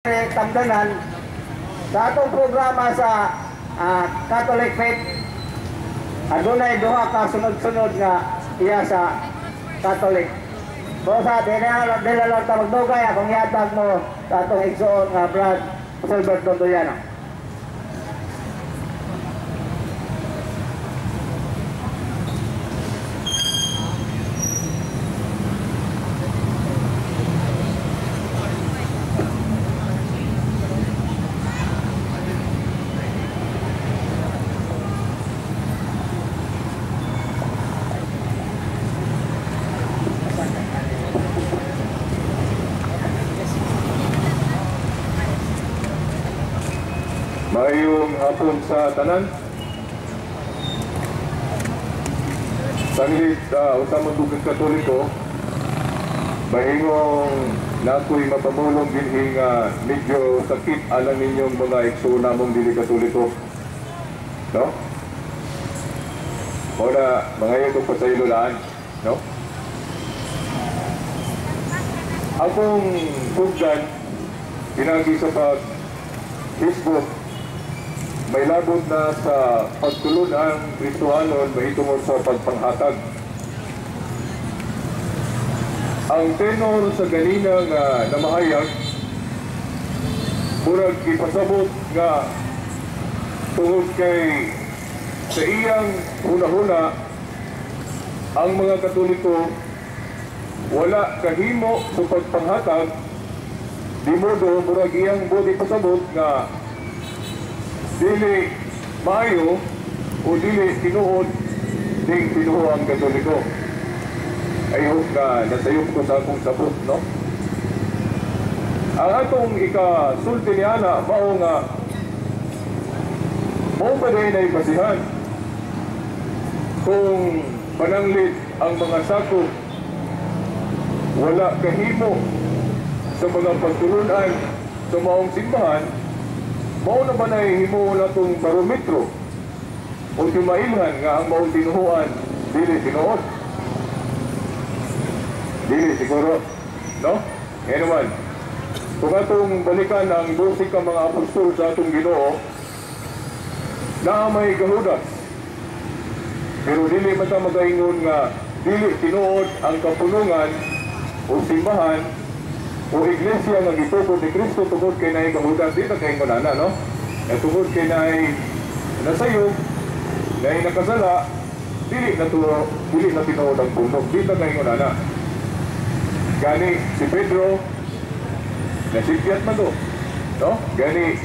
Tamdanan sa atong programa sa Catholic Faith, adunay duha ka sunod-sunod nga iya sa Catholic. Bosa, dili lang ta magdugay, akong ihatag mo sa atong igsoon nga Brad Silbert Dondoyano. Maayong hapon sa tanan. Sanglit usa man kang Katoliko, mahingong nakoy mapamulong dinhi nga medyo sakit alang ninyong mga igsoon namong dili Katoliko. No? Mao na mangayo ko pasaylolaan, no? Akong pugdan pinagi sa pag Facebook, may labot na sa pagtulon ang Kristohanon mahitungod sa pagpanghatag. Ang tenor sa ganina nga namahayag, murag ipasabot nga tungod kay sa iyang hunahuna ang mga Katoliko wala kahimo sa pagpanghatag, di modo murag iyang buot ipasabot nga dili maayo o dili tinuod ding tinuo ang Katoliko. I hope na nasayop ko sa akong sabot, no? Ang atong ikasulti ni Ana mao nga mao pa din ay basihan kung pananglit ang mga sakop wala kahimo sa mga pagtulunan sa maong simbahan, mao na ba na himo na itong barometro o timailhan nga ang maong tinuhuan dili tinuod? Dili siguro, no? Anyone, kung atong balikan ang 12 ka mga apostol sa atong Ginoo, naa may gahudas, pero dili man ta magaingon nga dili tinuod ang kapunungan o simbahan o iglesia nga gitukod ni Kristo tungod kay naay kahudas. Di ta kaingon ana, no? Na tungod kay naay nasayop, naay nakasala, dili na turo, dili na tinuod ang pundok. Di ta kaingon ana. Gani si Pedro nasipyat man to, no? Gani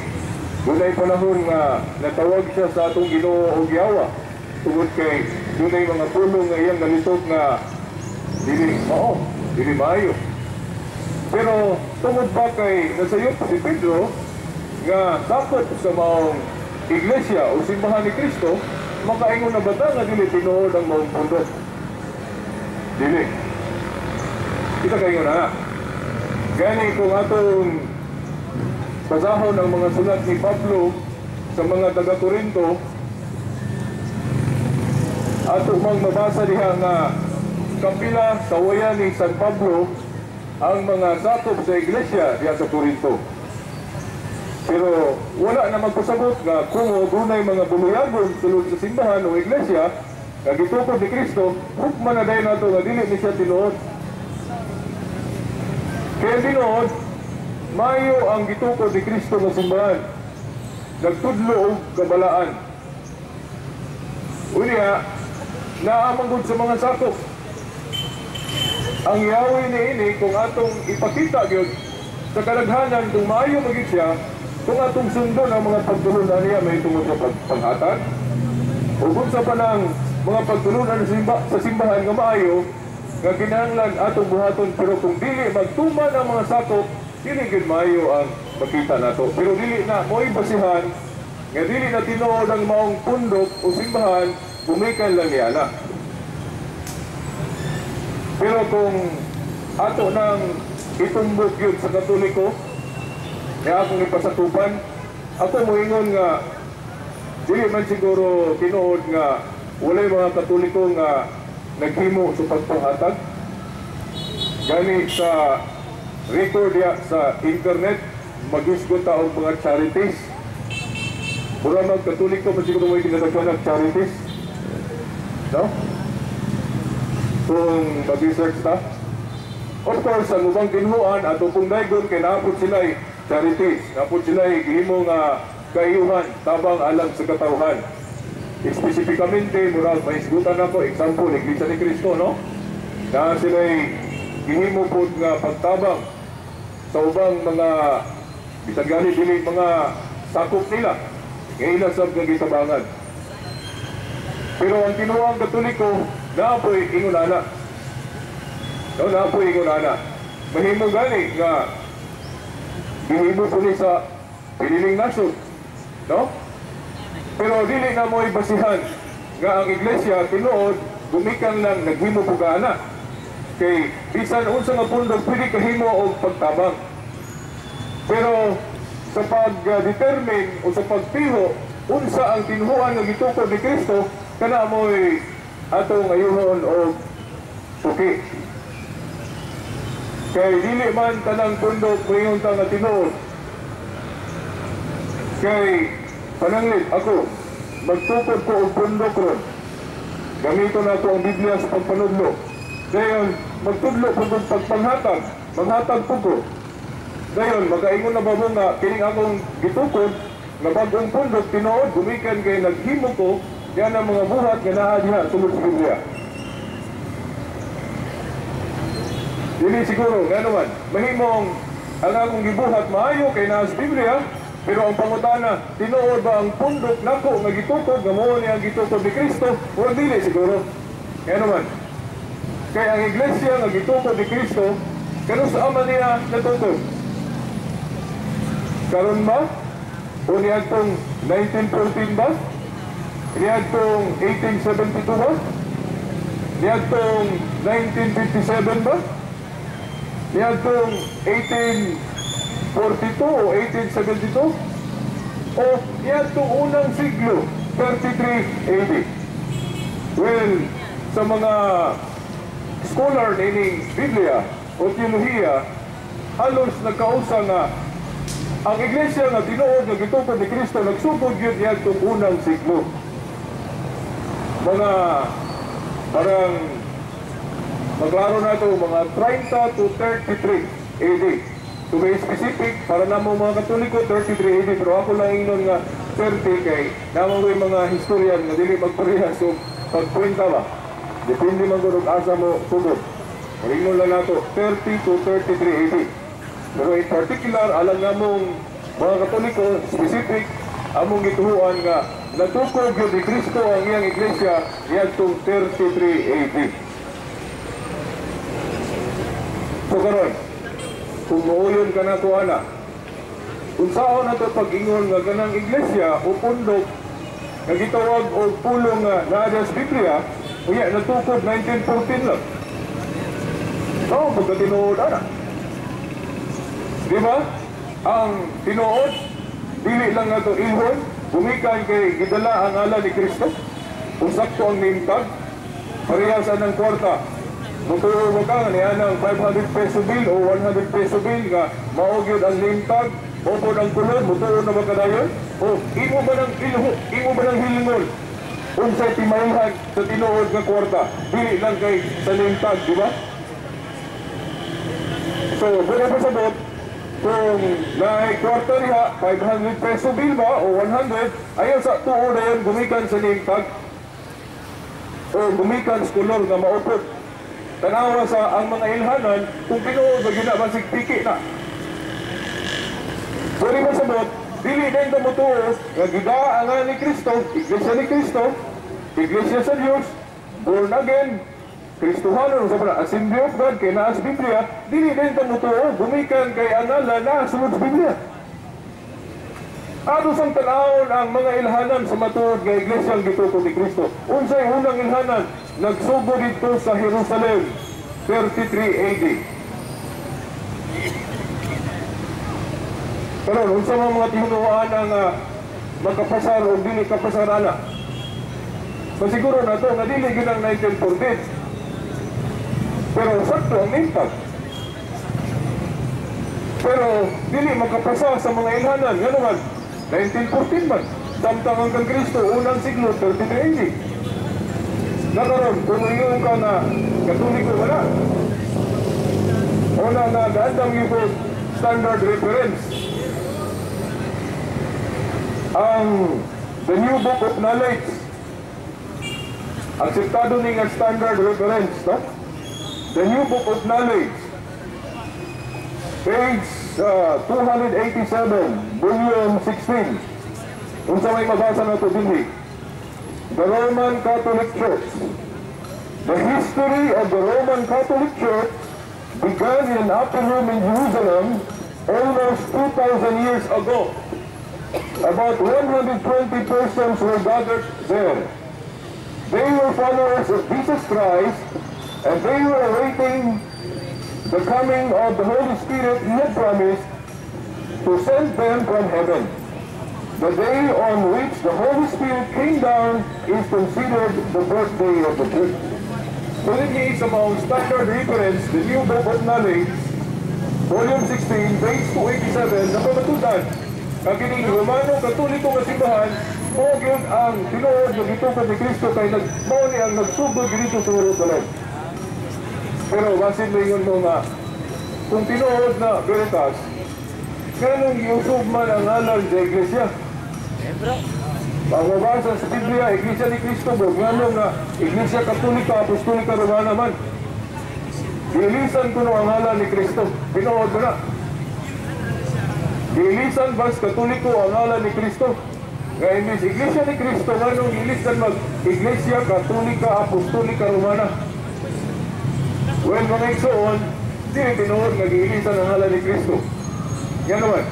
dunay panahon nga natawag siya sa atong Ginoo og yawa tungod kay dunay mga pulong nga iyang nalisod nga dili mao, dili maayo. Pero tungod ba kay nasayop si Pedro nga sakop sa maong iglesia o simbahan ni Kristo, makaingon na ba ta nga dili tinuod ang maong pundok? Dili. Kita kaingon na. Gani kung atong basahon ang mga sulat ni Pablo sa mga taga-Korinto, ato mang mabasa diha nga kapila sawayan ni San Pablo ang mga sakop sa iglesia diha sa Korinto. Pero wala na magpasabot nga kung dunay mga buluyagon sulod sa simbahan o iglesia nga gitukod ni Kristo, hukman na dayon nato nga dili ni siya tinuod. Kaya tinuod, maayo ang gitukod ni Kristo nga simbahan, nagtudlo og kabalaan. Unya, naamang gud sa mga sakop. Ang yawi ni ini kung atong ipakita gyud sa kalaghanan kung maayo magid siya, kung atong sundon ang mga pagtulunan niya mahitungod sa pagpanghatag, o kung sa panang mga pagtulunan sa simbahan nga maayo nga kinahanglan atong buhaton, pero kung dili magtuman ang mga sakop, dili gyud maayo ang makita nato. Pero dili na mo'y basihan nga dili na tinuod ang maong pundok o simbahan, bumikan lang niya na. Pero kung ato nang itumbok yun sa Katoliko, kaya akong ipasakupan, ako moingon nga dili man siguro tinuod nga walay mga Katoliko nga naghimo sa pagpanghatag. Gani sa record ya sa internet, Maghisgot ta og mga charities. Mura mag Katoliko man siguro may kinadaghan ng charities. No? Kung mag-research ta. Of course, ang ubang tinhuan ato pong daygon kay naa pod sila charities. Naa pod sila gihimo nga kaiyuhan, tabang alang sa katawhan. Espesipikamente, murag mahisgutan ako, example, Iglesia ni Cristo, no? Na sila gihimo pod nga pagtabang sa ubang mga bisan gani dili mga sakop nila nga ila sab nga gitabangan. Pero ang tinuang Katoliko, naa poy ingon ana. No, naa poy ingon ana. Mahimo gani nga gihimo po ni sa piniling nasod. No? Pero dili na mo'y basihan nga ang iglesia tinuod gumikan lang naghimo po ka ana. Kay bisan unsa nga pundok pwede kahimo og pagtabang. Pero sa pag-determine o sa pagpiho unsa ang tinhuan nga gitukod ni Kristo, kana mo'y atong ayuhon og suki. Kay dili man tanang pundok moingon ta nga tinuod. Kay pananglit ako, magtukod ko og pundok ron. Gamito na ako ang Biblia sa pagpanudlo. Dayon, magtudlo po kong pagpanghatag, maghatag po ko. Dayon, makaingon na ba mo nga kining akong gitukod nga bag-ong pundok tinuod gumikan kay naghimo ko yan ang mga buhat nga naa diha sulod sa Biblia? Dili siguro, nga naman, mahimong ang akong gibuhat maayo kay naa sa Biblia, pero ang pangutana, tinuod ba ang pundok nako nga gitukod nga mao ni ang gitukod ni Kristo? O dili siguro. Nga naman, kay ang iglesia nga gitukod ni Kristo, kanus ama niya natukod? Karon ba? O niadtong 1914 ba? Niadtong 1872 ba? Niadtong 1957 ba? Niadtong 1842 o 1872? O niadtong unang siglo, 33 AD? Well, sa mga scholar nining Biblia o teolohiya, halos nagkausa nga ang iglesia nga tinuod nga gitukod ni Kristo nagsugod gyud niadtong unang siglo. Mga parang maglaro na ito, mga 30 to 33 AD. To be specific, para namo mga Katoliko, 33 AD, pero ako lang ingnon nga 30 kay namo ko'y mga historian nga dili magparehas og pagkwenta ba. Depende man gud og asa mo sugod. Ingnon lang nato 30 to 33 AD. Pero in particular, alam namong mga Katoliko, specific, among gituhuan nga natukod gyud ni Kristo ang iyang iglesia niadtong 33 AD. So karon, kung muuyon ka na to ana, unsaon na to pag-ingon nga ganang iglesia o pundok nga gitawag og pulong nga naa sa Biblia, unya natukod 1914 lang. So, pagka tinuod ana. Di ba? Ang tinuod, dili lang nga ito ilhon, gumikan kay gidala ang ngalan ni Kristo. Kung sakto ang name tag, parehas anang kwarta. Mutuo mo ka nga niya ng 500 peso bill o 100 peso bill nga mao gyud ang name tag, upod ang kulod, mutuo na ba kadayon? O imo ba ng ilho, imo ba ng hilingon? Unsay timayhan sa tinuod nga kwarta, dili lang kay sa name tag, di ba? So, pwede pa sabot, kung naay kwarta niya, 500 peso bill ba o 100, ayaw sa tuo na yun, gumikan sa name tag o gumikan sa kolor nga maupod. Tanawa sa ang mga ilhanan, kung tinuod ba gina, basig piki na. Pwede pa sabot, dili din ka mutuo, nga gidaa nga ni Kristo, Iglesia ni Kristo, Iglesia sa Diyos, born again, Kristohanon, sa pala, Assembly of God, kay naa sa Biblia, dili din ka mutuo, gumikan kay ang ngalan na sulod sa Biblia. Ato sang tan-awon ang mga ilhanan sa matuod nga iglesia ang gitukod ni Kristo. Unsay unang ilhanan? Nagsugo dito sa Jerusalem, 33 AD. Pero unsa man mga tinuoan ang makapasar o dili kapasar ana? Masiguro na to nga dili gyud ang 1914. Pero sakto ang impact. Pero dili makapasa sa mga ilhanan. Ngano man, 1914 man. Samtang ang kang Kristo, unang siglo, 33 AD. Nakaroon, kung ingon ka na Katoliko wala. Una nga gaandang yung standard reference. Ang The New Book of Knowledge. Akseptado ni nga standard reference, no? The New Book of Knowledge. Page 287, volume 16. Unsa may mabasa na ito dinhi? The Roman Catholic Church. The history of the Roman Catholic Church began in an upper room in Jerusalem almost 2,000 years ago. About 120 persons were gathered there. They were followers of Jesus Christ, and they were awaiting the coming of the Holy Spirit He had promised to send them from heaven. The day on which the Holy Spirit came down is considered the birthday of the church. So this is among standard reference, the New Book of Knowledge, Volume 16, page 287, na pamatudan, ang kining Romano Katoliko nga simbahan, mao gyud ang tinuod nga gitukod ni Kristo kay nag mao ni ang nagsugod dito sa Jerusalem. Pero basin mo mo nga kung tinuod na veritas, nganong giusog man ang ngalan sa iglesia? Pag-mabasa sa Biblia, Iglesia ni Cristo, bro, ngano nga Iglesia Katolika, Apostolika Romana man. Giilisan ko no ang ngalan ni Kristo. Tinuod ko na. Giilisan bas Katoliko ang ngalan ni Kristo. Nga imbis Iglesia ni Cristo, nganong giilisan mag Iglesia Katolika Apostolika Romana? Well, mga igsoon, di tinuod nga giilisan ang ngalan ni Kristo. Yan naman.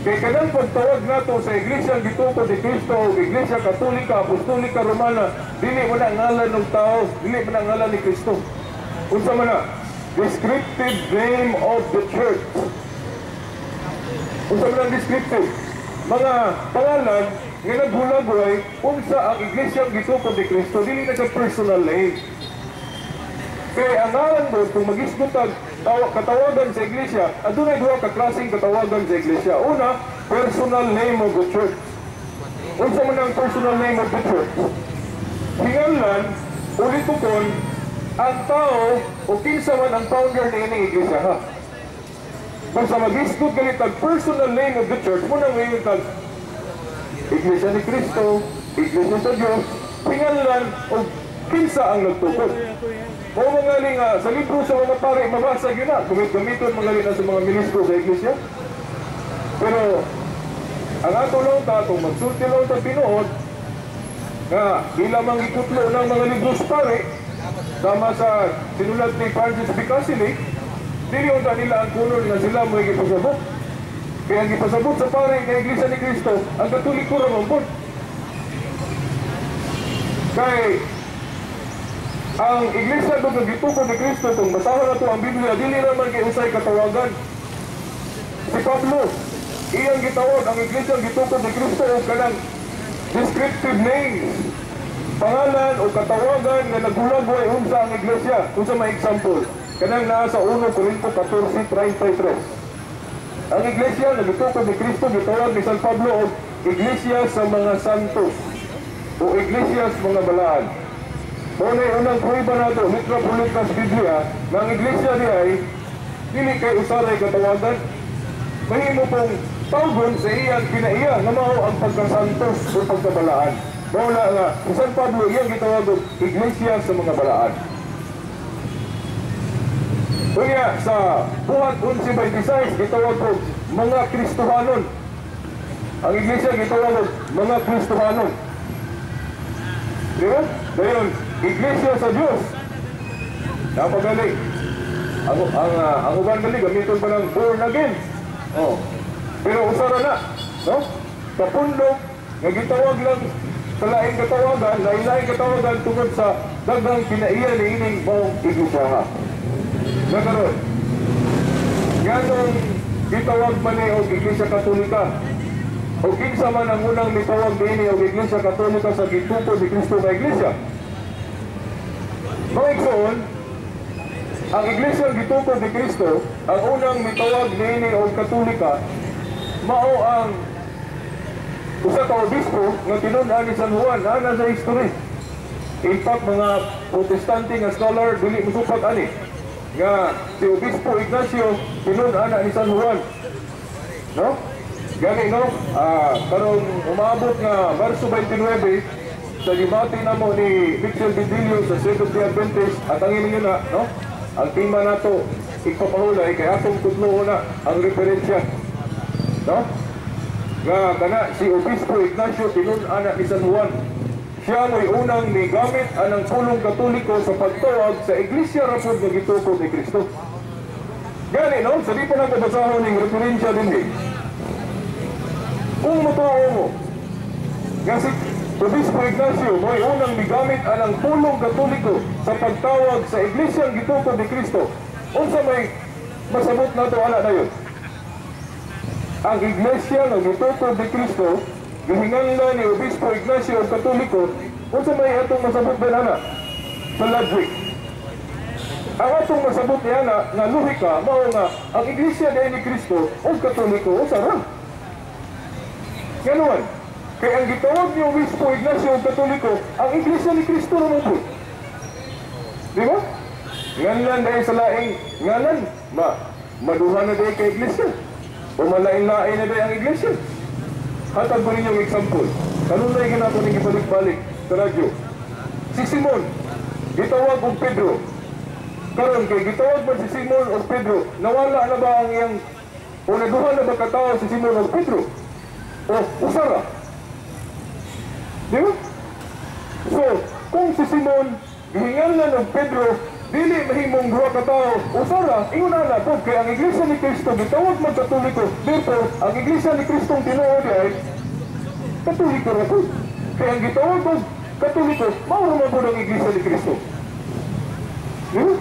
Kay kanang pagtawag nato sa Iglesia gitukod ni Kristo o Iglesia Katolika Apostolika Romana, dili mo na ngalan ng tao, dili mo na ngalan ni Kristo. Unsa man na? Descriptive name of the church. Unsa man ang descriptive? Mga pangalan nga naghulagway unsa ang Iglesia gitukod ni Kristo, dili na siya personal name. Kaya ang ngalan mo, kung magisgot ang katawagan sa iglesia, adunay duha ka klaseng katawagan sa iglesia. Una, personal name of the church. Unsa man ang personal name of the church? Hinganlan, ulitukon, ang tao o kinsa man ang founder ni ining iglesia, ha. Basta magisgot galit ang personal name of the church, muna ngayon tag Iglesia ni Cristo, Iglesia sa Diyos, hinganlan o kinsa ang nagtukod. O mga nga sa libro sa mga pare, mabasa yun na. Gamiton mga na sa mga ministro sa iglesia. Pero, ang ato lang ta, kung magsulti lang ta tinuod, nga di lamang ikutlo ng mga libro sa pare, tama sa sinulat ni Francis B. Casilik, dili unta nila ang kunon nga sila mo gipasabot. Kaya ang gipasabot sa pare nga Iglesia ni Cristo, ang Katoliko ra man pod. Kay ang Iglesia do nga gitukod ni Kristo, kung basahon nato ang Biblia, dili naman kay usay katawagan. Si Pablo, iyang gitawag ang Iglesia gitukod ni Kristo og kanang descriptive names, pangalan o katawagan nga naghulagway unsa ang Iglesia. Unsa may example? Kanang naa sa 1 Corinto 14:33. Ang Iglesia nga gitukod ni Kristo gitawag ni San Pablo og Iglesia sa mga santos o Iglesia sa mga balaan. Mao na unang prueba nato, litra por litra sa Biblia, nga ang Iglesia di ay dili kay usaray katawagan. Mahimo pong tawgon sa iyang kinaiya nga mao ang pagkasantos o pagkabalaan. Mao na nga si San Pablo iyang gitawag og Iglesia sa mga balaan. Unya sa Buhat 11:26 gitawag og mga Kristohanon. Ang Iglesia gitawag og mga Kristohanon. Di ba? Dayon, Iglesia sa Diyos. Napagali. Ang uban gali gamiton pa ng born again. Oh. Pero usara na, no? Kapundok nga gitawag lang sa laing katawagan, lain-laing katawagan tungod sa daghang kinaiya niining maong iglesia. Nakaron. Nganong gitawag man ni og Iglesia Katolika? O kinsa man ang unang mitawag niini og Iglesia Katolika sa gitukod ni Kristo nga iglesia? Mga igsoon, ang Iglesia gitukod ni Kristo Ang unang mitawag niini og Katolika mao ang usa ka obispo nga tinun-an ni San Juan ana sa history. In fact, mga Protestante nga scholar dili mosupak ani nga si Obispo Ignacio tinun-an ni San Juan. No? Gani no, karong umabot nga Marso 29 sa gibati namo ni Mitchell Bidilio sa Seventh Day Adventist at ang ninyo na, no? Ang tema nato igpapahulay kay atong tudloon na ang referensya. No? Nga kana si Obispo Ignacio tinun-an ni San Juan. Siya mo'y unang nigamit anang pulong Katoliko sa pagtawag sa Iglesia ra pud nga gitukod ni Kristo. Gani no, sa di pa na basahon ning referensya dinhi. Kung motuo mo nga si Obispo Ignacio mo'y unang migamit anang pulong Katoliko sa pagtawag sa Iglesia gitukod ni Kristo, unsa may masabot nato ana dayon? Ang Iglesia nga gitukod ni Kristo gihinganlan ni Obispo Ignacio og Katoliko, unsa may atong masabot din ana? Sa logic. Ang atong masabot niya na nga lohika mao nga ang Iglesia diay ni Kristo og Katoliko usa ra. Nganuan, kay ang gitawag ni Obispo Ignacio og Katoliko, ang Iglesia ni Kristo ra man pud. Di ba? Nganlan dahil sa laing ngalan, maduha na dahil kay Iglesia. O malain-lain na dahil ang Iglesia. Hatag ko ninyong example. Kanunay ginato ning ibalik-balik sa radyo. Si Simon, gitawag og Pedro. Karon kay gitawag man si Simon og Pedro, nawala na ba ang iyang o naduha na ba katawo si Simon og Pedro? O usara? Di ba? So, kung si Simon gihinganlan og Pedro, dili mahimong duha ka tawo, usara, ingon ana pud kay ang Iglesia ni Kristo gitawag man Katoliko, therefore ang Iglesia ni Kristong tinuod ay Katoliko ra pud. Kay ang gitawag og Katoliko, mao ra man pud ang Iglesia ni Kristo. Di ba?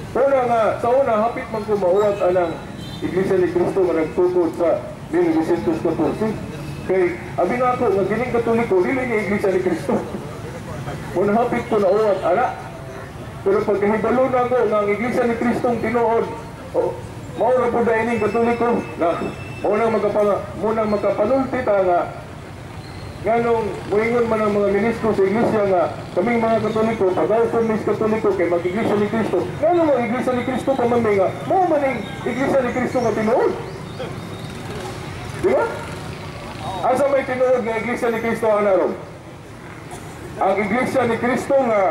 Una nga, sa una, hapit man ko mauwat anang Iglesia ni Kristo nga nagtukod sa 1914. Kay, abi na ako, nga kining Katoliko, dili ni Iglesia ni Kristo. Una hapit ko nauwat, ana. Pero pagkahibalo na ako nga ang Iglesia ni Kristong tinuod, mao ra pud ining Katoliko, na munang makapanulti ta nga nganong muingon man ang mga ministro sa Iglesia nga kaming mga Katoliko, pag-awson mis Katoliko kay mag-Iglesia ni Kristo. Nganong ang Iglesia ni Kristo pa man may nga mao man ning Iglesia ni Kristo nga tinuod. Di ba? Asa may tinuod nga Iglesia ni Kristo ana ron? Ang Iglesia ni Kristo nga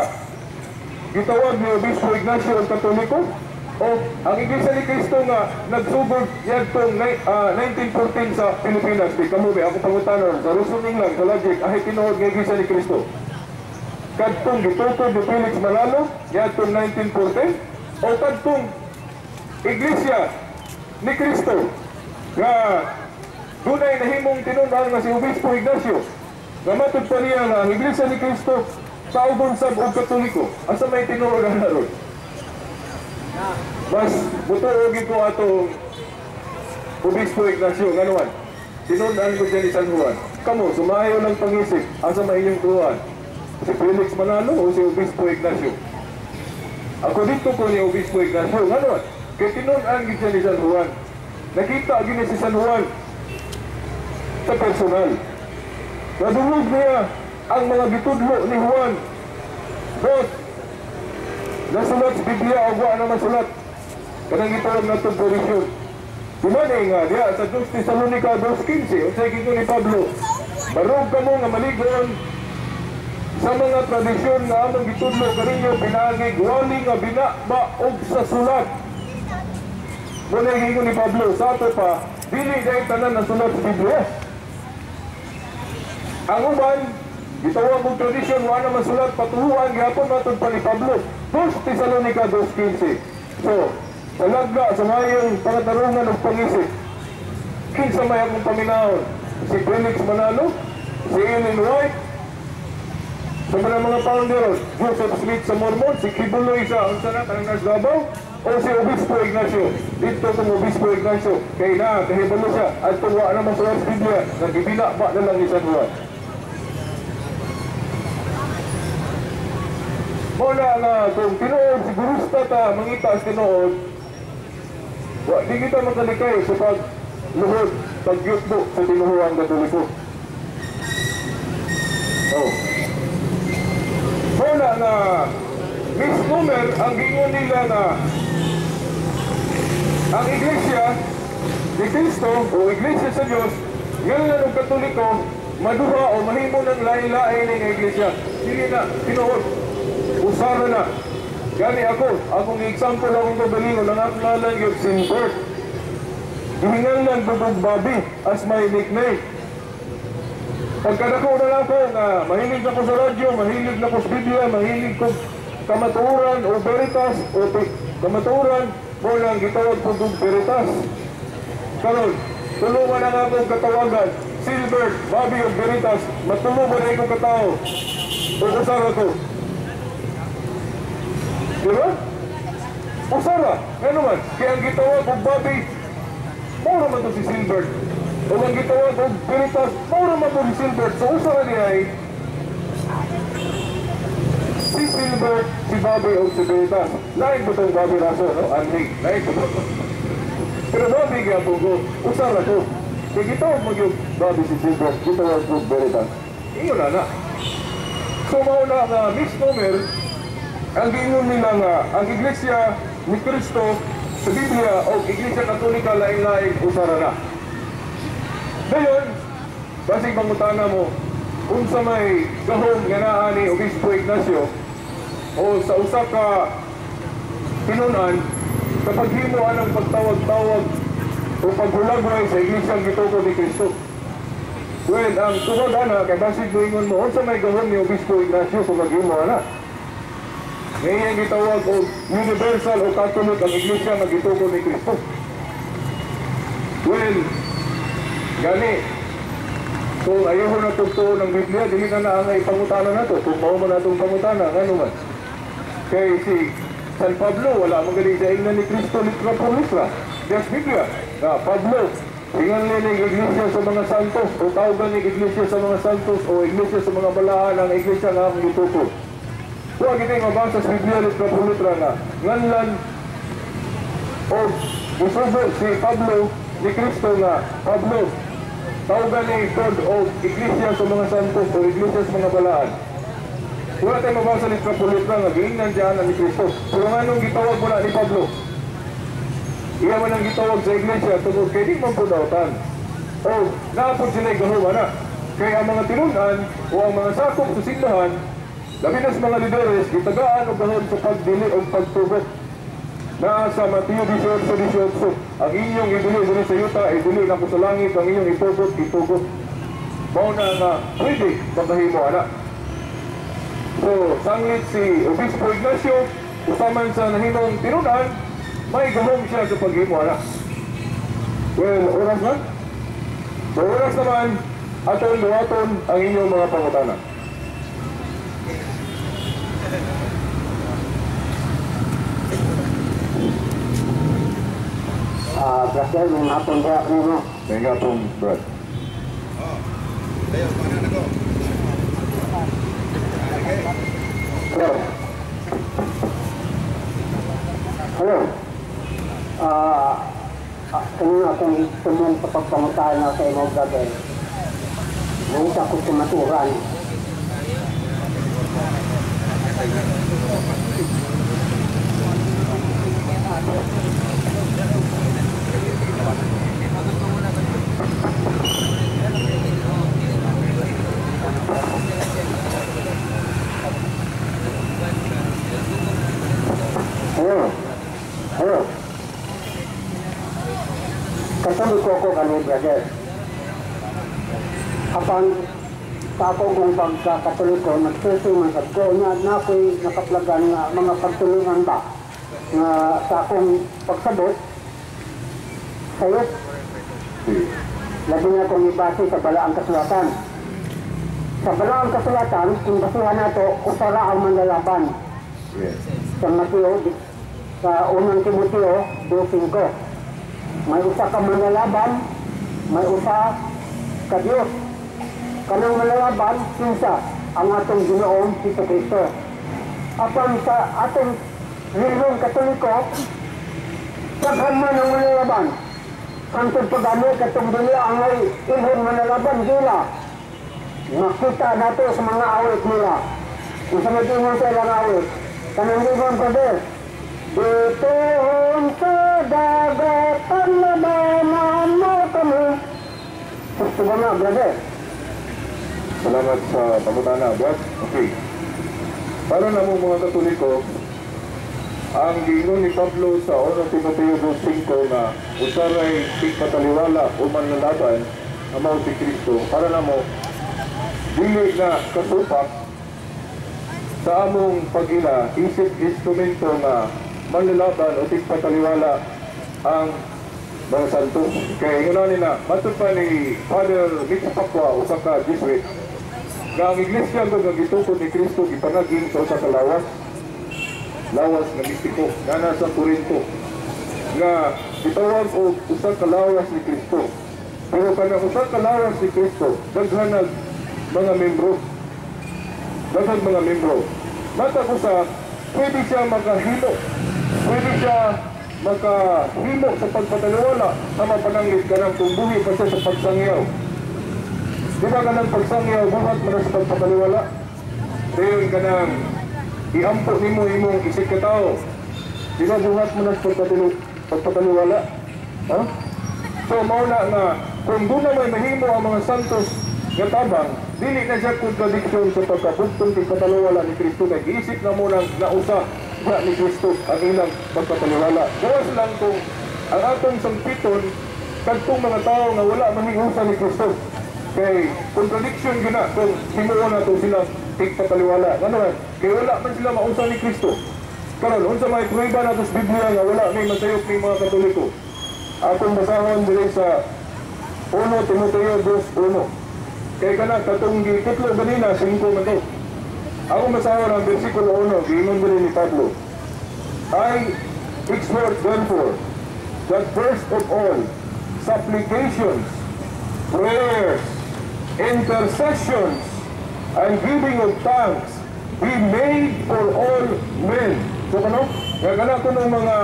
gitawag ni Obispo Ignacio og Katoliko, o ang Iglesia ni Kristo nga nagsugod yadtong 1914 sa Pilipinas? Di kamo ba ako pangutanon sa reasoning lang, sa logic, ahay tinuod nga Iglesia ni Kristo? Kadtong gitukod ni Felix Manalo yadtong 1914, o kadtong Iglesia ni Kristo nga dunay nahimong tinun-an nga si Obispo Ignacio nga matud pa niya nga ang Iglesia ni Kristo tawgon sab og Katoliko? Asa may tinuod ang naron? Mas butuo ko atong Obispo Ignacio, nganuan tinun-an ko siya ni San Juan. Kamo, sumayo ng pangisip, asa may inyong tuwan? Si Felix Manalo o si Obispo Ignacio? Ako dito ko ni Obispo Ignacio, nganuan kay tinun-an gid siya ni San Juan. Nakita gid si San Juan sa personal. Nadungog niya ang mga gitudlo ni Juan. But nasulat sa Biblia o wa na masulat. Kanang gitawag natong provision. Dumani nga diya sa 2 Tesalonica 2:15, unsay giingon ni Pablo? Barog kamo nga maligon sa mga tradisyon nga among gitudlo kaninyo pinaagi wali nga binaba og sa sulat. Muna giingon ni Pablo sa ato pa, dili dahil tanan nasulat sa Biblia. Ang uban gitawag og tradisyon wa na masulat, patuhuan gihapon matud pa ni Pablo. 2 Tesalonica 2:15. So, sa lagga sa mayong pangatarungan og pangisip, kinsa may akong paminahon? Si Felix Manalo? Si Ellen White? Sa mga founder, Joseph Smith sa Mormon? Si Kibuloy sa unsa na kanang nasa Davao? O si Obispo Ignacio? Dito kong Obispo Ignacio, kay na kahibalo siya at wa na masulat sa Biblia, nagibila ba na lang ni San Juan? Muna nga kung tinuod sigurista ta mangita sa tinuod, Wa, di kita makalikay sa pagluhod, pagyutbo sa tinuhuang Katoliko. Oh. Muna nga misnomer ang gingon nila nga ang Iglesia ni Cristo o Iglesia sa Dios ngalan og Katoliko maduha o mahimo ng lain-lain nga iglesia. Dili na tinuod. Usara na. Gani ako, akong example akong kagalingon ang akong ngalan gyud Silbert. Gihinganlan Bubog Bobby as my nickname. Pagkadako na lang ko nga mahilig ako sa radyo, mahilig na ko sa Biblia, mahilig ko kamatuoran o Veritas o kamatuoran mo lang gitawag ko og Veritas. Karon, tulungan ang akong katawagan, Silbert, Bobby o Veritas, matulungan na akong katao. O usara ko. Diba? Usara. Ano man? Kaya ang gitawag og Bobby, mura man to si Silbert. O ang gitawag og Veritas, mura man to si Silbert. So usara niya ay si Silbert, si Bobby o si Veritas. Lain po itong Bobby Raso, no? Anhig. Lain po ito. Pero Bobby gyapon ko, usara ko. Kaya gitawag mo yung Bobby si Silbert, gitawag ko Veritas. Iyon na na. So mao na nga misnomer ang giingon nila nga ang Iglesia ni Cristo sa Biblia o Iglesia Katolika lain-lain usara na. Dayon, basig mangutana mo unsa may gahom nga naa ni Obispo Ignacio o sa usa ka tinunan kapag himo anang pagtawag-tawag o paghulagway sa Iglesia gituko ni Cristo. Well, ang tungod ana kay basig moingon mo unsa may gahom ni Obispo Ignacio kung maghimo ana. Ngayon gitawag og universal o Catholic ang Iglesia nga gituko ni Cristo. Well, gani kung ayaw na tugtuon ng Biblia, dili na na ang ipangutana nato. Kung mao man atong pangutana, ngano man. Kay si San Pablo, wala man gali sa ingnan ni Cristo litra por litra. Yes, Biblia. Na Pablo, ingan ni Iglesia sa mga santos o tawagan ni Iglesia sa mga santos o Iglesia sa mga balaan ang Iglesia nga akong gituko. Huwag kita mabasa sa Biblia litra por litra nga nganlan o isugo si Pablo ni Cristo nga Pablo tawagan ni God o Iglesia sa mga santos o Iglesia sa mga balaan. Wala tayong mabasa litra por litra nga giingnan diyan ni Cristo. Pero nganong gitawag wala ni Pablo? Iya man ang gitawag sa Iglesia tungod kay di man po dautan. O naapod sila gahom ana. Kay ang mga tinunan o ang mga sakop sa simbahan, labi na sa mga lideres, gitagaan og gahom sa pagdili o pagtugot. Naa sa Mateo 18:18, ang inyong idili diri sa yuta, idili nako sa langit, ang inyong itugot, itugot. Mao na nga pwede makahimo ana. So, sanglit si Obispo Ignacio, usaman sa nahimong tinunan, may gahom siya sa paghimo ana. Well, oras na? So, oras naman, atong duwaton ang inyong mga pangutana. Brother, may hapon ba nimo? May hapon, Brad. Oh, tayo, pangalan ko. Hello. Hello. Kanina akong tumong sa pagpangutaan na sa imo, brother. Nangita ko tumaturan. Hello. Hello. Katoliko ko kani, brother. Apan sa ako kong pagkakatoliko, nagsusi man sa ko na ako'y nakaplagan nga mga pagtulungan ba nga sa akong pagsabot sayop. Labi nga kong ibase sa balaang kasulatan. Sa balaang kasulatan, kung basuhan nato, usara ang manlalaban. Yes. Sa Mateo, sa unang Timoteo 2:5. May usa ka manlalaban, may usa ka Dios. Kanang manlalaban, kinsa ang atong Ginoong Jesucristo. Apan sa atong relihiyon Katoliko, Daghan man ang manlalaban. Hangtod pag-ano katong dili ang ay ilhon manlalaban gila. Makita nato sa mga awit nila. Kung sa mag-ingon sa ilang awit, kanang ingon, brother, dito sa dagat, ang labanan mo kami. Gusto ba na, brother? Salamat sa pangutana, Brad. Okay. Para na mo mga Katoliko, ang giingon ni Pablo sa 1 Timoteo 2:5 nga usaray tigpataliwala o manlalaban amaw si Kristo, para na mo dili na kasupak sa among pag-ila isip instrumento nga manlalaban o tigpataliwala ang mga santo. Kaya ingon nila, matod pa ni Father Mitch Pacwa, usa ka Jesuit, nga ang iglesia nga gitukod ni Kristo gipanagin sa usa ka lawas, lawas nga mistiko, nga nasa Corinto, nga gitawag og usa ka lawas ni Kristo. Pero kanang usa ka lawas ni Kristo, daghan mga membro. Daghan mga membro. Matag usa, pwede siya makahimo. Pwede siya makahimo sa pagpataliwala sa mapananggit kanang kung buhi pa siya sa pagsangyaw. Di ba kanang pagsangyaw, buhat man sa pagpataliwala? Dayon kanang iampo nimo imong isip ka tao. Di ba buhat man sa pagpataliwala? Ha? So mao na nga kung doon na may mahimo ang mga santos nga tabang, dili na siya contradiction sa pagkabugtong pagpataliwala ni Kristo kay giisip na mo nang nausa na ni Kristo ang ilang pagpataliwala. Gawas lang kung ang atong sangpiton kadtong mga tao nga wala mahingusa ni Kristo. Kay contradiction gyud na kung himuon nato sila tigpataliwala. Ngano man? Kay wala man sila mausa ni Kristo. Karon unsa may prueba nato sa Biblia nga wala may masayop ni mga Katoliko? Atong basahon diri sa 1 Timoteo 2:1. Kay kana katong gikutlo ganina 5 man to. Ako basahon ang bersikulo 1, giingon diri ni Pablo. I exhort therefore that first of all supplications, prayers, intercessions, and giving of thanks be made for all men. So kano? Nga kana kunong mga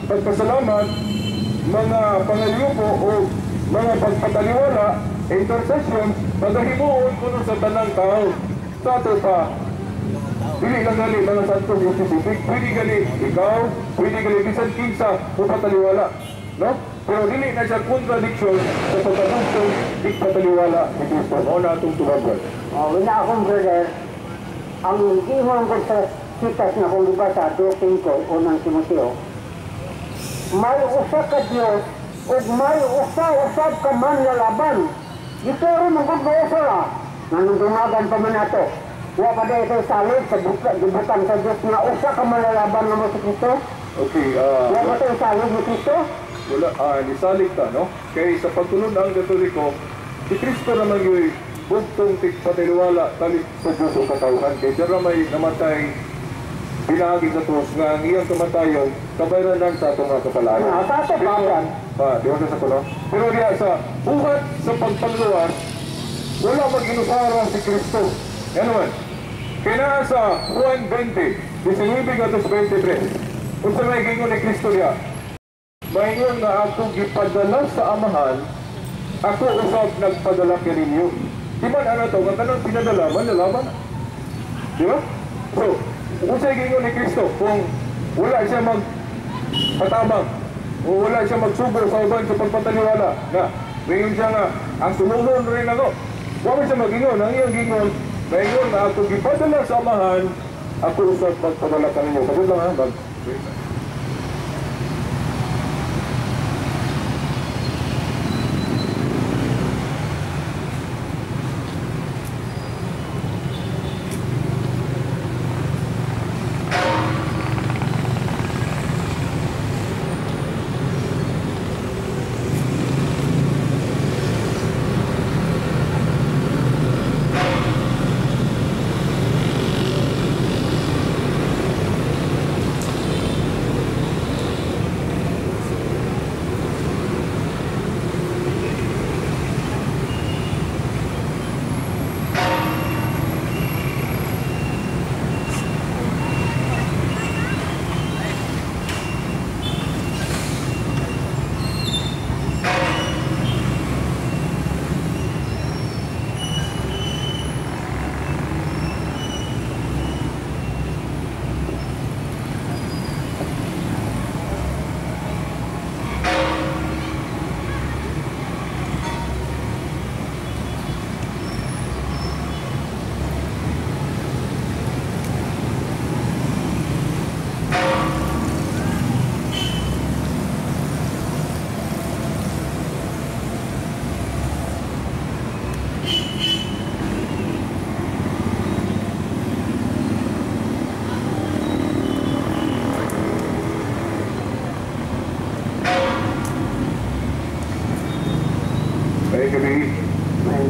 pagpasalamat, mga pangalyupo o mga pagpataliwala, intercessions, pagahimuon kuno sa tanang tao. Sa ato pa, dili lang gali mga santo specific, pwede gali ikaw, pwede gali bisan kinsa o pataliwala, no? Pero dili na siya contradiction sa pagkabugtong tigpataliwala ni Kristo. Mao na atong tubagan. Oh, wala akong brother, ang giingon ko sa sitas na kung gibasa, 2:5, unang Timoteo, may usa ka Diyos ug may usa-usab ka manlalaban. Gituro man gud mo usa ra. Nanundumagan pa man nato. Wa pa dahil sa salig sa gibutang sa Diyos nga usa ka manlalaban nga mo si Kristo. Okay, wa pa tayo salig ni Kristo? Wala, nisalig ta, no? Kay sa pagtunod ang Katoliko, si Kristo naman yo'y bugtong tigpatiliwala talit sa Diyos o katawhan. Kay siya may namatay binahagi sa krus nga ang iyang kamatayon kabayranan sa atong mga kapalaran. Di ba sa kuno? Pero diya sa buhat sa pagpangluwas, wala mag-inusara si Kristo. Yan naman. Kaya naa sa Juan 20, 19-23, unsa may gingon ni Kristo diya? Maingon nga ako gipadala sa Amahan, ako usab nagpadala kaninyo. Di man ano to, nga kanang pinadala, manlalaban. Di ba? So, unsay gingon ni Kristo kung wala siya magpatabang o wala siya magsubo sa uban sa pagpataniwala nga maingon siya nga ang sululon rin ako. Wala siya magingon, ang iyang gingon, maingon nga ako gipadala sa Amahan, ako usab magpadala kaninyo. Pagod lang ha, mag.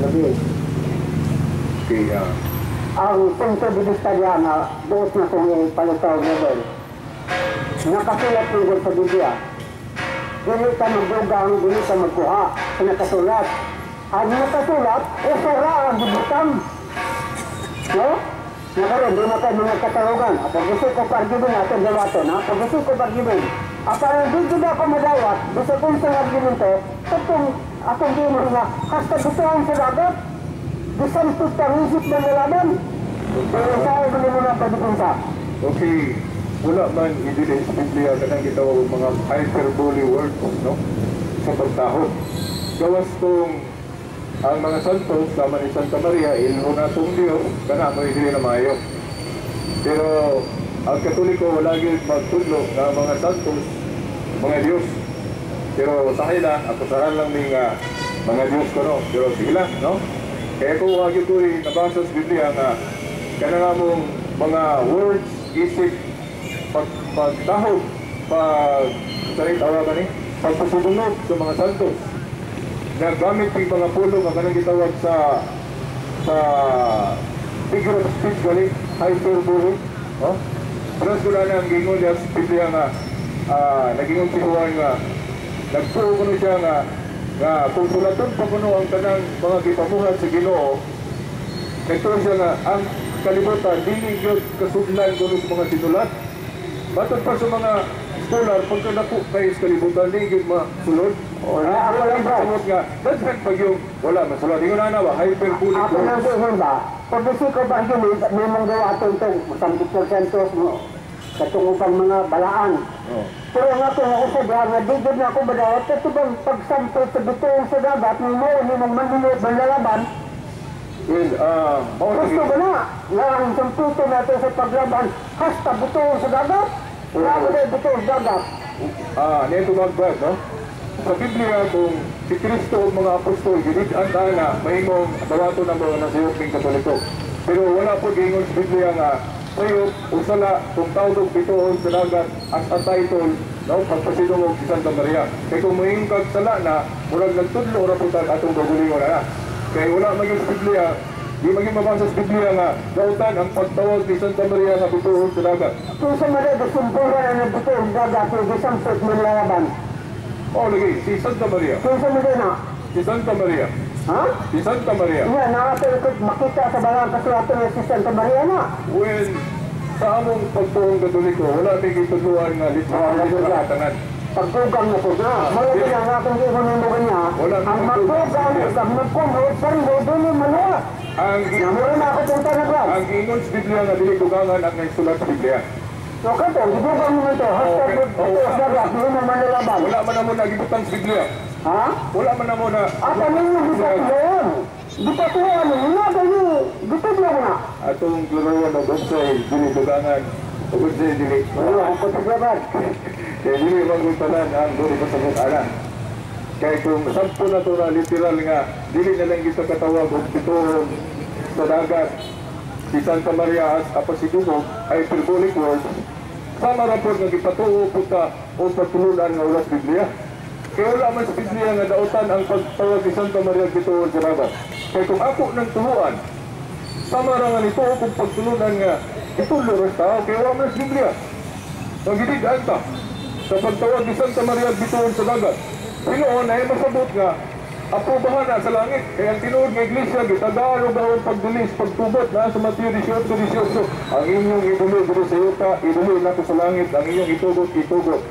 Okay. Okay, Ang punto de vista niya nga buot na kong ipalitaw, brother. Nakasulat tungkol sa Biblia. Dili ka magdugang, dili ka magkuha sa nakasulat. Ang nakasulat, usara ang gibutang. No? Nakaroon, di na kayo mga katarungan. Pag gusto ko argument natin, dawaton, ha? Pag gusto ko argument, parang di gid ako madawat, gusto kong sa argumento, katong akong di mo nga, hasta gustuhan sa dagat, bisan pagpangisip ng lalaban, pero sa mo na pagdipunsa. Okay, wala man idili sa Biblia kanang gitawag og mga hyperbole words, no? Sa pagtahod. Gawas kung ang mga santos, sama ni Santa Maria, ilho na itong Diyos, kana mo dili na maayo. Pero ang Katoliko wala gyud magtudlo na mga santos, mga Diyos. Pero sa kanila, akusahan lang ni nga mga Diyos ko, no? Pero sige lang, no? Kaya kung wag ito nabasa sa Biblia nga kana nga mong mga words isip pagtahod, pag sorry, tawag ni pagpasidungog sa mga santos nagamit yung mga pulong nga kanang gitawag sa figure of speech gali, hyperbole, no? Pero ko na ang gingon niya sa Biblia nga nagingon si Juan nga nagtuo kuno siya nga nga kung sulaton pa kuno ang kanang mga gipamuhat sa Ginoo, nagtuo siya nga ang kalibutan dili gyud kasudlan kuno sa mga sinulat. Matod pa sa mga scholar, pagka dako kay sa kalibutan dili gyud masulod. Wala, ako lang, bro. Samot nga daghan pag yung wala masulat, ingon na ba hyperbolic Ako lang words. din ba? Pag gusto ko ba argument, may mong gawa itong 70% mo katong ubang mga balaan. Oh. Pero nga kung ako sa diha nga di gud na ako badawat, ito bang pagsampol sa bituon sa dagat, ni mo ni mong manunod manlalaban, Well, mao gusto ba na? Nga ang samputo natin sa paglaban, hasta bituon sa dagat? Wala ba na bituon sa dagat? Nito magbad, no? Sa Biblia, kung si Kristo ug mga apostol gilid-an ana, mahimong dawaton ang mga nasayop ning Katoliko. Pero wala po giingon sa Biblia nga sayop o sala kung tawag bituon sa dagat as a title, no, pagpasidungog si Santa Maria. Kay kung moingon kag sala na, murag nagtudlo ra pud atong kaugalingon na. Kay wala maging sa Biblia, di maging mabasa sa Biblia nga dautan ang pagtawag ni Santa Maria nga bituon sa dagat. Kung sa mga gasumpuhan ang bituon sa dagat, kung gisampot manlalaban. Oh, lagi, si Santa Maria. Kung sa mga na, Si Santa Maria. Ha? Si Santa Maria. Nga, nakatulog makita sa balang kasulatan ng si Santa Maria na. Well, sa among pagtuong Katoliko, wala may gitudluan nga Oh, lagi literal tanan. Pagdugang na po na. Mula na nga kung di mo nimo kanya, Wala ang magdugang ug ang magkumot, pareho dili maluwa. Ang Namura na ako punta na brad. ang ingon sa Biblia nga dili dugangan ang naisulat sa Biblia. So kato, gidugang mo ito, hasta ito sa dagat, di mo manlalaban. Wala man namo nagibutang sa Biblia. Ha? Wala man namo na At ano yung gipatuloan? Gipatuloan mo, nga ganyo, gitudlo ko na. Atong klaruan og unsay dili dugangan ug unsay dili. Wala akong paglaban. Kay dili man gud tanan ang dili pasabot ana. Kay kung sampo na to na literal nga dili na lang kita katawag og bituon sa dagat si Santa Maria as apasidungog ay hyperbolic words, sama ra pod nga gipatuo pud ta o pagtulunan nga wala sa Biblia. Kay wala man sa Biblia nga dautan ang pagtawag ni Santa Maria bituon sa dagat. Kay kung ako nang tuhuan, sama ra nga nituo kung pagtulunan nga itulo ra tao, kay wala man sa Biblia. Ang gidid-an ta sa pagtawag ni Santa Maria bituon sa dagat. Tinuod na ay masabot nga aprobahan na sa langit. Kaya ang tinuod nga iglesia gitagaan og gahom pagdulis, pagtubot na sa Mateo 18:18. Ang inyong iduli diri sa yuta, iduli nako sa langit. Ang inyong itugot, itugot.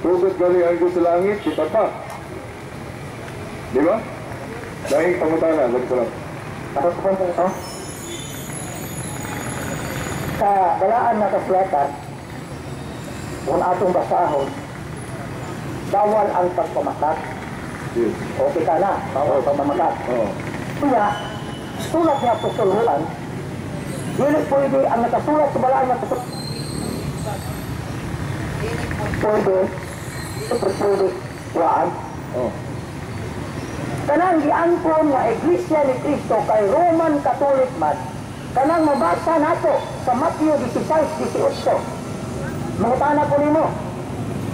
Tugot gali ang Diyos sa langit, kita pa. Di ba? Dahil pangutana, lagi salam. Tapos po ito. Sa balaan na kasulatan, kung atong basahon, bawal ang pagpamakat. Yes. Okay ka na, bawal ang pagmamakat. Oo. Kaya, sulat ni Apostol Juan, dili pwede ang nakasulat sa balaan na kasulatan. Pwede, pwede, waan. Oo. Kanang giangkon nga Iglesia ni Cristo kay Roman Catholic man, kanang mabasa nato sa Matthew 16:18. Mangutana ko nimo,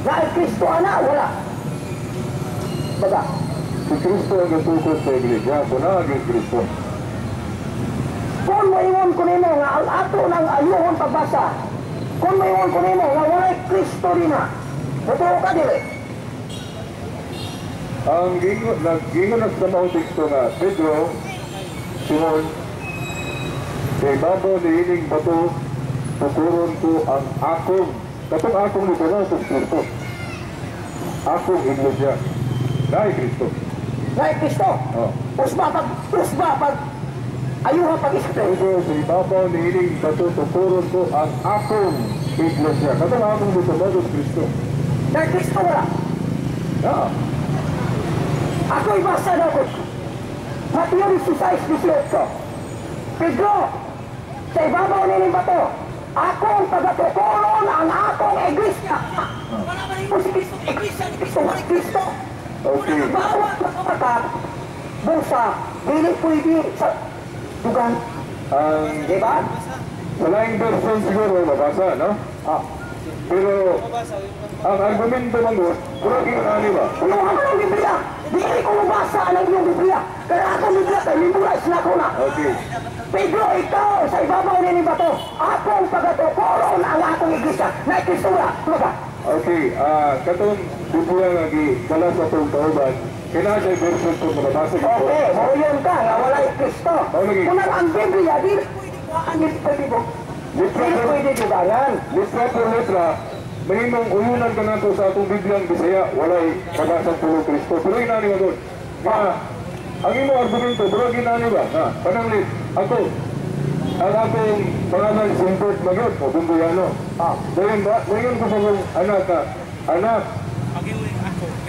na ay Cristo ana wala? Baga. Si Kristo ang gatukod sa iglesia. So naa gyud Kristo. Kung moingon ko nimo nga ang ato nang ayuhon pagbasa, kung moingon ko nimo nga walay Kristo dina, mutuo ka dili? Ang gingon, naggingon na sa mga teksto nga, Pedro, Simon, kay babaw ni ining bato, tukuron ko ang akong, katong akong nito na sa Kristo. Akong iglesia. Dahil Kristo. Naay Kristo. Oh. Usba pag ayuha pag-explain. Pedro, sa ibabaw ni ining bato, tukuron ko ang akong iglesia. Katong akong nito na sa Kristo. Naay Kristo wala. Ah, Ako'y basa na ko. Mateo 16:18. Pedro, sa ibabaw nining bato, akong pagatukuron ang akong iglesia. Kung si Kristo, iglesia ni Kristo, wala Kristo. Okay. Bawat maka busa, dili pwede sa dugang. Ang Di ba? Sa laing version siguro, mabasa, no? Ah. Pero, ang argumento man doon, kurang ingon ba? Punuhan ka ng Biblia. Dili ko mabasa ang iyong Biblia. Kaya akong Biblia kay memorize na ko na. Okay. Pedro, ikaw sa ibabaw ni bato, akong pagatukoron ang akong iglesia. Na Kristo wala. Ano? Okay, katong Biblia nga gidala sa atong kauban, kailangan siya version kung mabasa gito. Okay, mauyon ka nga walay Kristo. Mao lagi. Kung ang Biblia, dili pwede kuhaan, dili pwede mo. Litra Dili por, pwede dugangan. Letra por letra, mahimong uyunan ka nato sa atong Bibliang Bisaya, walay pag-asang pulong Kristo. Pero inani ba doon? Nga, ang imong argumento, pero inani ba? Nga, pananglit, ako, ang akong pangalan si Hilbert Magyot, o Bumboyano. Ah. Dayon ba, ngayon ko sa akong anak, ka, anak,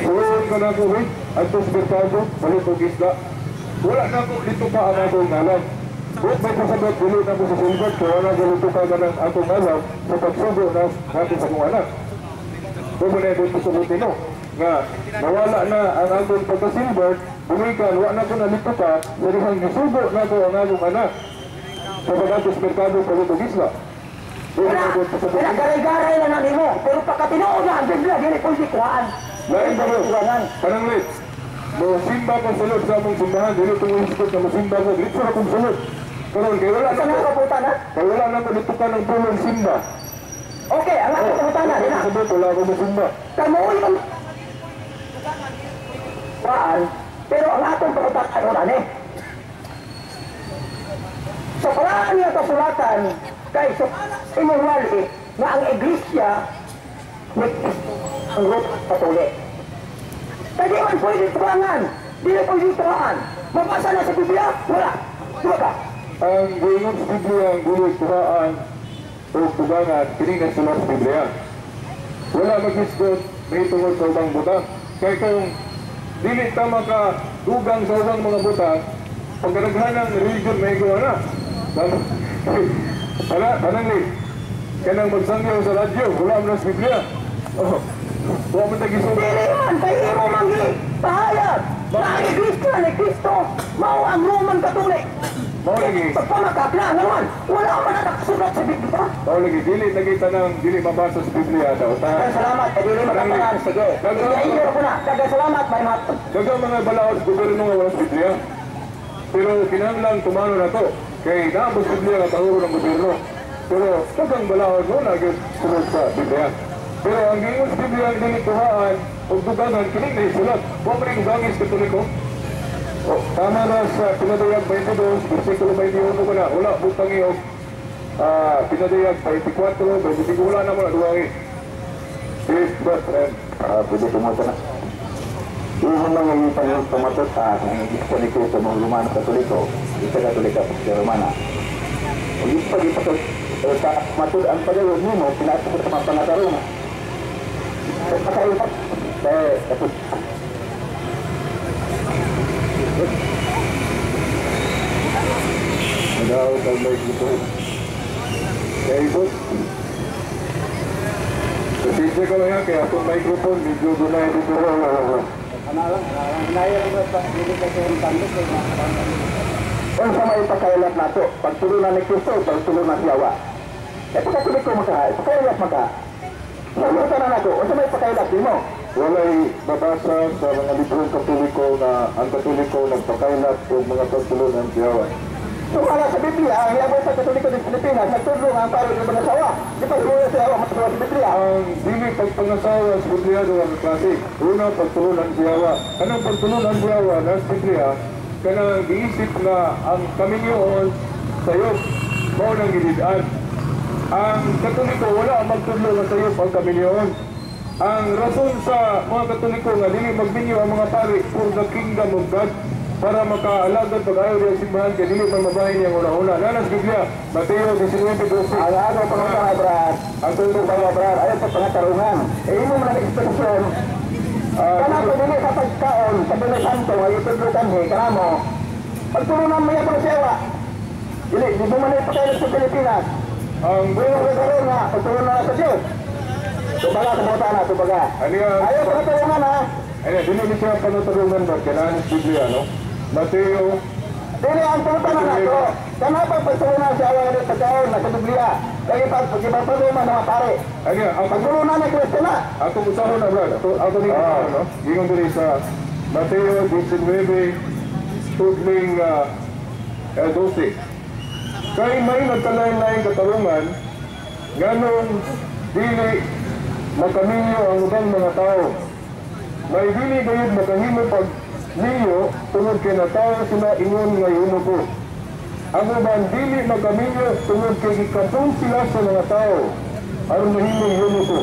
Huwag ka na ako, wait, adto sa merkado, palit og isda. Wala na ako, dito pa ang akong ngalan. Huwag may pasabot, dili na ako sa Silbert, kaya wala na dito ka ng akong ngalan sa pagsugo na natin sa akong anak. Huwag mo na ito pasabot nino, nga, nawala na ang akong pagka-Silbert, bumikan, wala na ko nalito pa, sa dihang gisugo na ako ang akong anak. Sa pag-adto sa merkado, palit og isda. Huwag Wala, na ito pasabot wala nino. garay-garay na nimo. Pero pagka tinuod na ang Biblia, dili pwede kuhaan. Lain ba Dili mo? dugangan. Pananglit. Mo simba ko sulod sa among simbahan, dili ko mohisgot na mosimba ko, dili sa akong sulod. Karon kay wala Sa na mga ko, kaputan, ha? kay wala na ko dito ka ng pulong simba. Okay, ang akong pangutana, di na. Sabot wala ko mosimba. Kamuyon kuhaan, pero ang atong pangutana, ano na eh? Sa paraan nga kasulatan, kay sa imong wali, nga ang iglesia ni Kristo ang Roman Catholic. Kaya di man pwede tuwangan, di na pwede tuwangan. Mabasa na sa Biblia, wala. Diba ka? Ang giingon sa Biblia ang dili kuhaan o tugangan kini nga sulat sa Biblia. Wala maghisgot may tungod sa ubang butang. Kay kung dili ta maka dugang sa ubang mga butang, pagkaraghan ng religion may gawa na. Wala, pananglit. Kanang magsangyaw sa radyo, wala man sa Biblia. Oh, wala man tagisugo. Dili man, kay imo manggi, pahayag, na ang iglesia ni Kristo, mao ang Roman Catholic. Mao lagi. Pagpamakak na naman, wala man na nakasulat sa Biblia. Mao lagi, dili lagi tanang dili mabasa sa Biblia daw. Ta Daghang salamat, kay dili makatanan, sige. Inyo ko na, daghang salamat, may hapon. Daghang mga balaod gobyerno nga wala sa Biblia. Pero kinahanglan tumano na to. Kay naa sa Biblia nga tahuro ng gobyerno. Pero daghang balaod mo na gyud sunod sa Biblia. Pero ang giingon sa Biblia ang dili kuhaan og dugangan kini na isulat. Wa man ning dugangis Katoliko. Oh, tama na sa Pinadayag 22, versikulo 21 ko na, wala butang iyo. Pinadayag 24, 25, wala na mo na duwangi. Please, best friend. Ah, pwede tumuto na. Yung mga yung tumatot ang Iglesia ni Cristo mga Romano Katoliko, Iglesia Katolika sa Romana. O yung pag-ipatot, sa matud ang pagayod nimo, pinasok sa mga pangatarong. Sa eh, tapos, Nag-aawit ang microphone. Kaya ibot. Pasensya ka lang yan, kaya itong microphone, medyo dunay dito. Unsa may ipakailat nato, pagtulunan ni Kristo, pagtulunan si Yawa. Eh, pagkatulik ko maka, ipakailat maka. Salutan na nato, unsa may ipakailat nimo? Walay mabasa sa mga librong Katoliko na ang Katoliko nagpakailat o mga pagtulunan siyawa. Sumala sa Biblia, ang hiabot sa Katoliko ng Pilipinas, nagtudlo nga ang pare ng pangasawa. Di pa siguro siya awa, matuwa sa Biblia. Ang dili pagpangasawa sa Biblia duha ka klase. Una, pagtulunan siyawa. Anong pagtulunan siyawa na sa Biblia? Kanang giisip nga ang kaminyoon sayop mao nang gilid-an. Ang Katoliko wala ang magtudlo nga sayop ang kaminyoon. Ang rason sa mga Katoliko nga dili magminyo ang mga pari for the kingdom of God para makaalagad pag-ayo diya simbahan kay dili man mabahin niyang una-una. Nanas Biblia, Mateo 19:12. Ang ako pangutana, Brad, Ang ang pangutana, Brad, ayaw sa pangatarungan. Eh, imo man ang ekspresyon, kana pa dili sa pagkaon, sa Biyernes Santo, nga itudlo kanhi, kanamo, pagtulunan mo yan pa siya. Dili, di mo man ipakailan sa Pilipinas. Ang Buong ka nga, pagtulunan na sa Diyos. Tubaga sa pangutana, tubaga. Ano yan? Ayaw pangatarungan, ha? Ano, dili ni siya pangatarungan ba? Kailangan sa Biblia, no? Mateo, Dili ang pangutana na ito. Kanapa pagtulunan siya awa ng pagkaon na sa Biblia. Kaya pag ipagpaguma ng mga pare. Ano yan? Ang Pagtulunan ng Kristo na. Ako usahon na, Brad. Ako ni no? Gingon diri sa Mateo 19, tudling 12. Kay may nagkalain-laing katarungan, nganong dili makaminyo ang ubang mga tao. May dili gayud makahimo pag minyo tungod kay natawo sila ingon nga yuno ko. Ang uban dili makaminyo tungod kay gikapon sila sa mga tao aron mahimong yuno ko.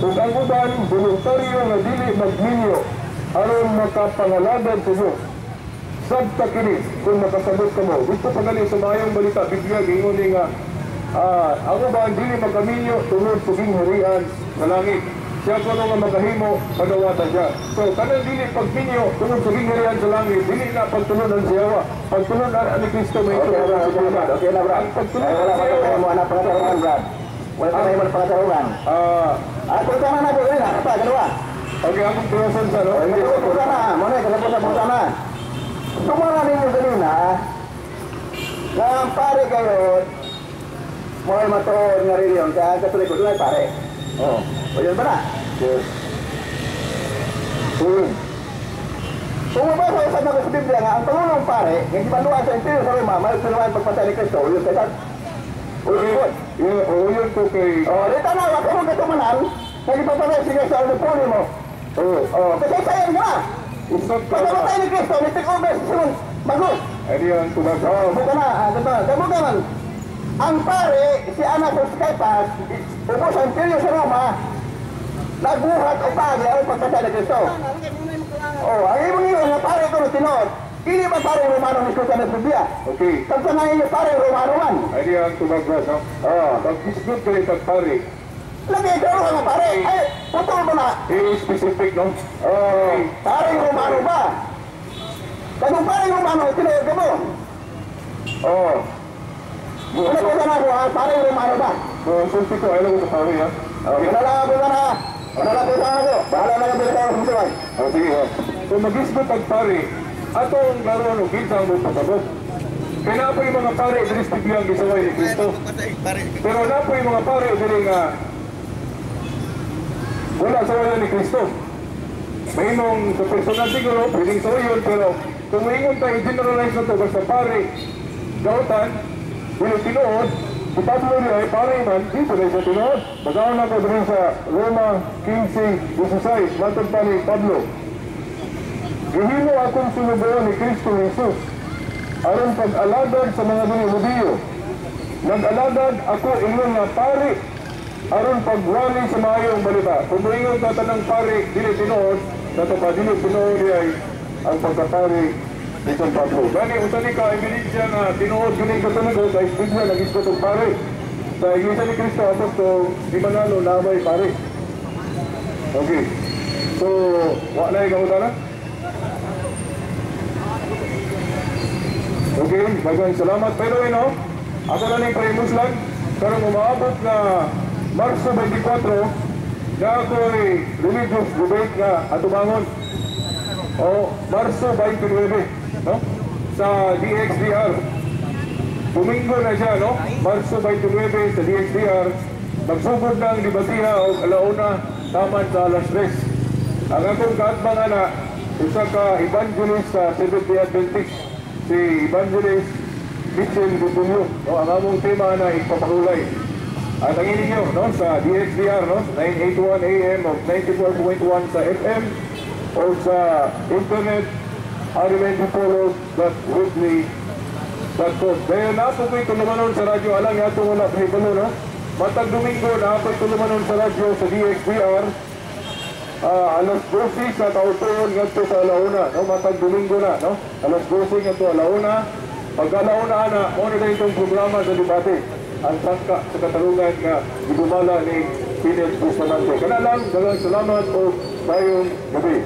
Ug ang uban voluntaryo nga dili magminyo aron makapangalagad sa Dios. Sabta kini kung makasabot kamo. Gusto pa gali sa maayong balita Biblia giingon ni nga ang uban dili makaminyo tungod sa gingharian sa langit. Siya kuno nga makahimo madawata siya. So kanang dili pagminyo tungod sa gingharian sa langit, dili na pagtulunan siya. Pagtulunan ni Kristo may Okay na, Brad. Okay na, Brad. Okay na, Brad. Ang pagtulunan Ay, wala pa siya. tayo mo anak pangatarungan, Brad. Wala pa tayo mo pangatarungan. Pangutana na ko, na, kapa, dalawa. Okay, akong tuyasan sa no. Hindi, pangutana, mo na, kasabot sa pangutana. Sumara ninyo ganina, na ang pare kayo, mo ay matuod nga reliyon, kaya ang Katoliko, doon ay pare. Oh. O yun ba na? Yes. Tuwing. Kung mabasa usab na ko sa Biblia nga, ang pangulong pare, nga gibanduan sa imperyo sa Roma, may pinuan pagpatay ni Kristo, yun kay Okay. Uy, Yeah, oh, yun ko kay oh, dito na, wag mo katumanan, na gipapatay si Kristo, ang puli mo. Oh, Oh, kasi sayan nga. usap ka. Pagkamatay ni Kristo, ni take over si Simon Magus. Ano yan, tumaga? Oh, buka na, diba? Buka man. Ang pare, si Anas of Caiaphas, ubos ang imperyo sa Roma, nagbuhat o pagi ang pagpatay ni Kristo. Oh, ang imong ingon nga pare ko no tinuod, dili ba pare Romano ni sa Biblia? Okay. Tagsa nga inyo pare Romano man. Ano yan, tumaga, no? Oh. Pag-isgot kayo pagpari, Lagi ikaw nga pare, ay putol mo na. i-specific, no? Oh, pare Romano ba? Kung pare Romano, tinuod ka mo. Oh. Una ko na ako, ha? Pare Romano ba? Oh, sulti ko, ayaw ko sa pari, ha? Oh, wala lang ako na. Wala lang ako na ako. Bahala na kami sa ako. Oh, sige, ha? So, mag-isgot ang pari, atong laro no, kinsa ang magpasabot. Kaya na po yung mga pare, dili sa Biblia ang gisaway ni Kristo. Pero na po yung mga pare, dili nga, wala sa wala ni Kristo. Mahimong sa personal siguro, pwedeng sa yun, pero kung maingon tayo, generalize na to, basta pare, dautan, dili tinuod, si Pablo niya ay pare man, dito na siya tinuod. Basahon na ko din sa Roma 15:16, matod pa ni Pablo. Gihimo akong sulugoon ni Kristo Jesus, aron pag-alagad sa mga dili Hudiyo. Nag-alagad ako ingon nga pare, aron pagwali sa maayong balita. Kung moingon ka tanang pare, dili tinuod, kato pa dili tinuod ay ang pagkapari ni San Pablo. Gani unsa ni ka ebidensya nga tinuod gyud ni Katoliko sa Biblia nag-isgot og pare. Sa Iglesia ni Cristo Apostol, di manalo na may pare. Okay. So, wa na ikaw na? Okay, magang salamat. Pero you know, ako na ning pahimuslan, karong umaabot na Marso 24, na ako'y religious debate nga atubangon. O, Marso 29, no? Sa DXDR. Domingo na siya, no? Marso 29 sa DXDR. Magsugod ng debatiha og alauna taman sa alas 3. Ang akong kaatbang ana, usa ka evangelist sa Seventh-day Adventist, si Evangelist Mitchell Gutulio, no? Ang among tema na igpapahulay. At ang ininyo, no, sa DXDR, no, 981 AM o 94.1 sa FM o sa internet rmntpolo.weekly.com. Dahil na po ko'y tulumanon sa radyo, alang yato wala kahibalo, no? Matag Domingo na ako'y tulumanon sa radyo sa DXDR, alas 12 sa kautuon ngadto sa alauna, no? Matag Domingo na, no? Alas 12 ngadto alauna. Pag alauna ana, mo na itong programa sa debate, ang sangka sa katarungan nga gibumala ni Kenneth Bustamante. Kana lang, daghang salamat o tayong gabi.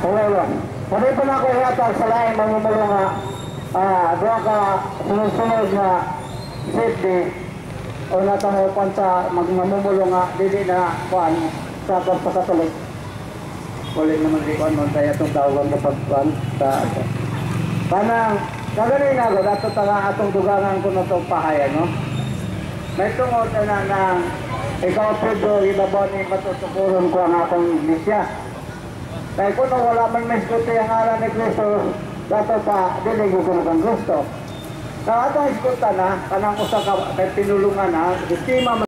Hello. Sabi pa na ako ihatag sa laing mamumulo nga duha ka sunod-sunod nga safety o natahupan sa magmamumulo nga dili na kuan sa pagpakatolik. Wala naman di kuan man tayo itong tawagan kapag kuan sa kanang kaganin ako dato taga atong dugangan ko na itong pahayag, no? May tungod na nang ikaw Pedro ibabaw ni matutukuron ko ang akong iglesia. Kaya kung wala man may isguti ang ngalan ni Kristo, dato pa, dili ko kung gusto. Sa atong isgutan na, kanang usa ka kay pinulungan na, sistema.